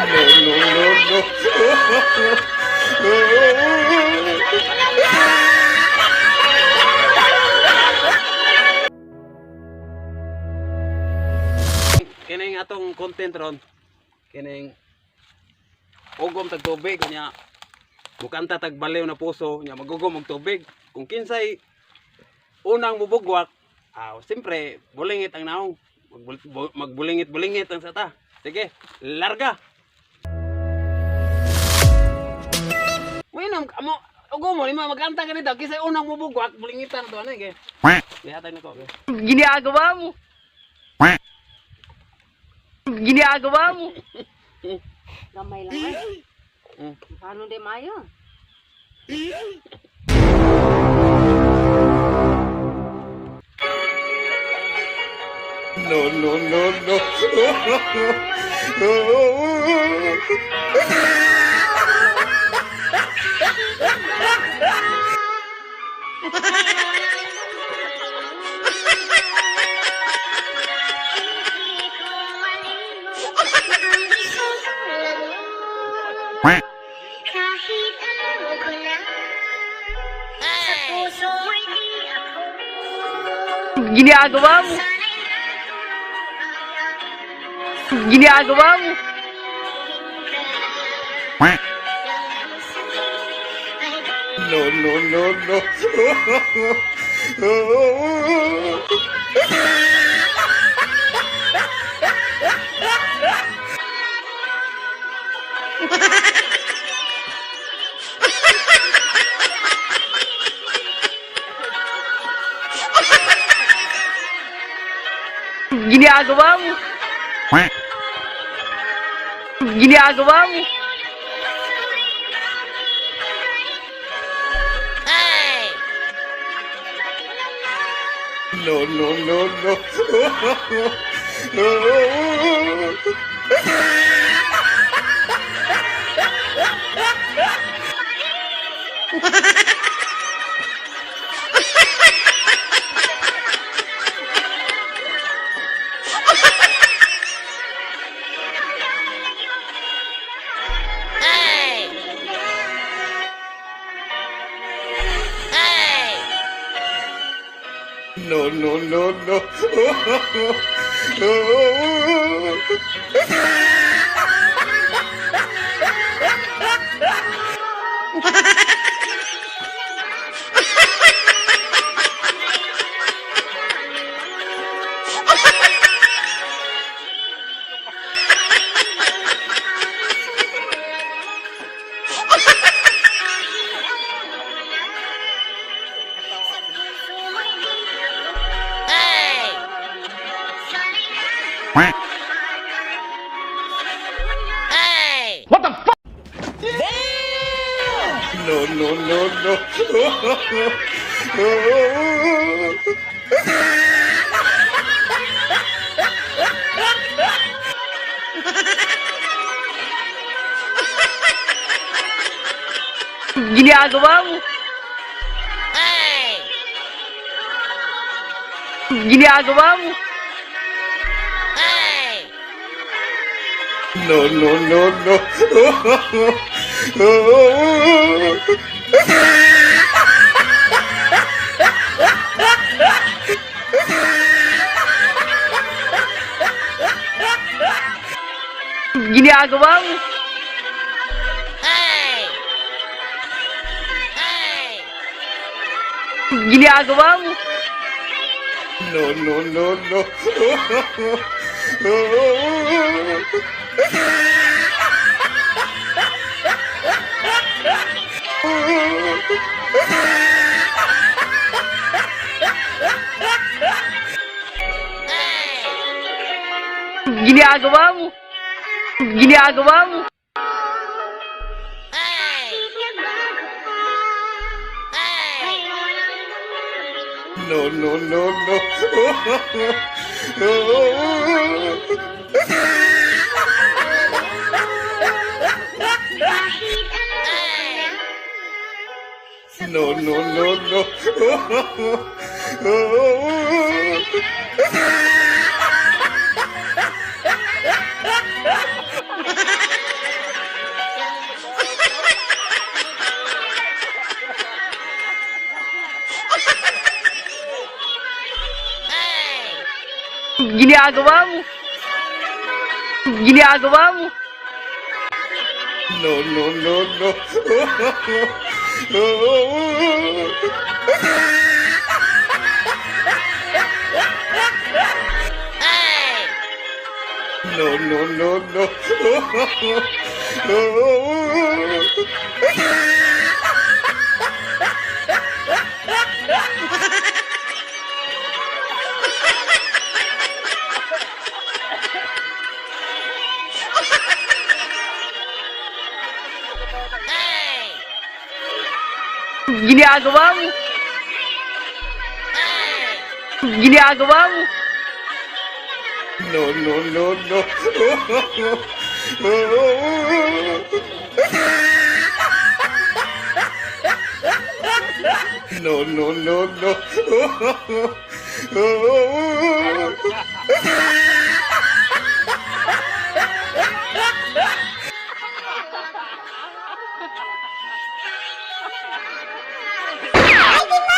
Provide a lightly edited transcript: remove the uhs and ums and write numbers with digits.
No, no, no, no. Kining atong content ron. Kining ugom tag tubig nya. Mukanta tag baliw na puso nya, magugom og tubig. Kung kinsay unang mubugwak, siyempre bulingit ang naong. Magbulingit-bulingit ang sata. Sige, larga. Winom mo ugo mo lima magkanta ganito kinsay unang mubugwak, bulingitan to ano eh. Lihatag nako. Okay. Ginagawa mo. Ginagawa mo. Gamay lang ay. Paano di mayo? No, no, no, no. Kahit alam ko na sa puso mo'y di ako. Ginagawa mo. Sana'y natulungan ang Ginagawa mo. No, no, no, no. Ginagawa mo. Ginagawa mo. No, no, no, no. No, no, no, no. No, no, no, no. Ginagawa mo. Ginagawa mo. No, no, no, no. Ginagawa mo. Ginagawa mo. No, no, no, no. Ginagawa mo. Ginagawa mo. No, no, no, no. No, no, no, no. Ginagawa mo. Ginagawa mo. No, no. No. Ginagawa mo. Ginagawa mo. No. No. Ay,